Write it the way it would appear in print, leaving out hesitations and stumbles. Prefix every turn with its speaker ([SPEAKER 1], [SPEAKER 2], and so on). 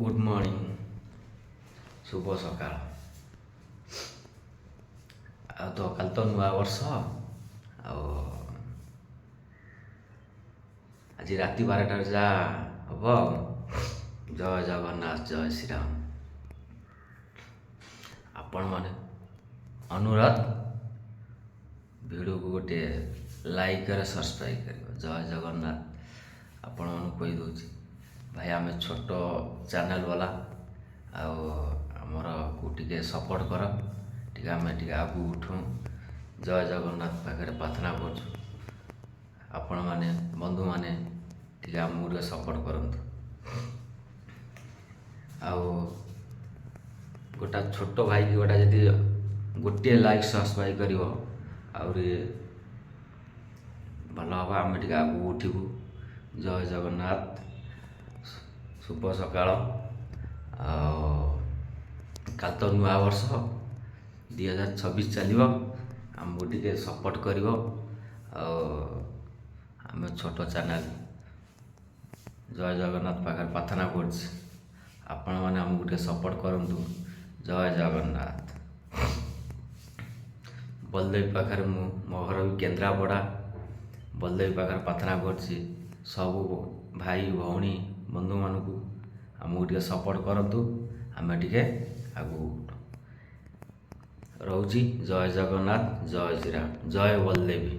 [SPEAKER 1] Good morning, ଶୁଭ ସକାଳ। ଆଉ ତ କାଲି ତ ନୂଆ ବର୍ଷ, ଆଉ ଆଜି ରାତି 12ଟାରେ ଯାହା ହବ ଆଉ। ଜୟ ଜଗନ୍ନାଥ, ଜୟ ଶ୍ରୀରାମ। ଆପଣମାନେ ଅନୁରୋଧ, ଭିଡ଼ିଓକୁ ଗୋଟିଏ ଲାଇକ୍ କର, ସବସ୍କ୍ରାଇବ୍ କରିବ। ଜୟ ଜଗନ୍ନାଥ। ଆପଣମାନଙ୍କୁ କହିଦେଉଛି ଭାଇ, ଆମେ ଛୋଟ ଚ୍ୟାନେଲ୍ ବାଲା, ଆଉ ଆମରକୁ ଟିକେ ସପୋର୍ଟ କର ଟିକେ, ଆମେ ଟିକେ ଆଗକୁ ଉଠୁ। ଜୟ ଜଗନ୍ନାଥ ପାଖରେ ପ୍ରାର୍ଥନା କରୁଛୁ, ଆପଣମାନେ ବନ୍ଧୁମାନେ ଟିକେ ଆମକୁ ଟିକେ ସପୋର୍ଟ କରନ୍ତୁ। ଆଉ ଗୋଟା ଛୋଟ ଭାଇକି ଗୋଟା ଯଦି ଗୋଟିଏ ଲାଇକ୍, ସବସ୍କ୍ରାଇବ୍ କରିବ, ଆହୁରି ଭଲ ହେବ, ଆମେ ଟିକେ ଆଗକୁ ଉଠିବୁ। ଜୟ ଜଗନ୍ନାଥ, ଶୁଭ ସକାଳ। ଆଉ କାଲି ତ ନୂଆ ବର୍ଷ 2026 ଚାଲିବ, ଆମକୁ ଟିକେ ସପୋର୍ଟ କରିବ। ଆଉ ଆମେ ଛୋଟ ଚ୍ୟାନେଲ୍, ଜୟ ଜଗନ୍ନାଥ ପାଖରେ ପ୍ରାର୍ଥନା କରୁଛି, ଆପଣମାନେ ଆମକୁ ଟିକେ ସପୋର୍ଟ କରନ୍ତୁ। ଜୟ ଜଗନ୍ନାଥ। ବଳଦେବ ପାଖରେ ମୁଁ, ମୋ ଘର ବି କେନ୍ଦ୍ରାପଡ଼ା। ବଳଦେବ ପାଖରେ ପ୍ରାର୍ଥନା କରୁଛି, ସବୁ ଭାଇ ଭଉଣୀ ବନ୍ଧୁମାନଙ୍କୁ ଆମକୁ ଟିକେ ସପୋର୍ଟ କରନ୍ତୁ, ଆମେ ଟିକେ ଆଗକୁ ରହୁଛି। ଜୟ ଜଗନ୍ନାଥ, ଜୟ ଶ୍ରୀରାମ, ଜୟ ବଳଦେବୀ।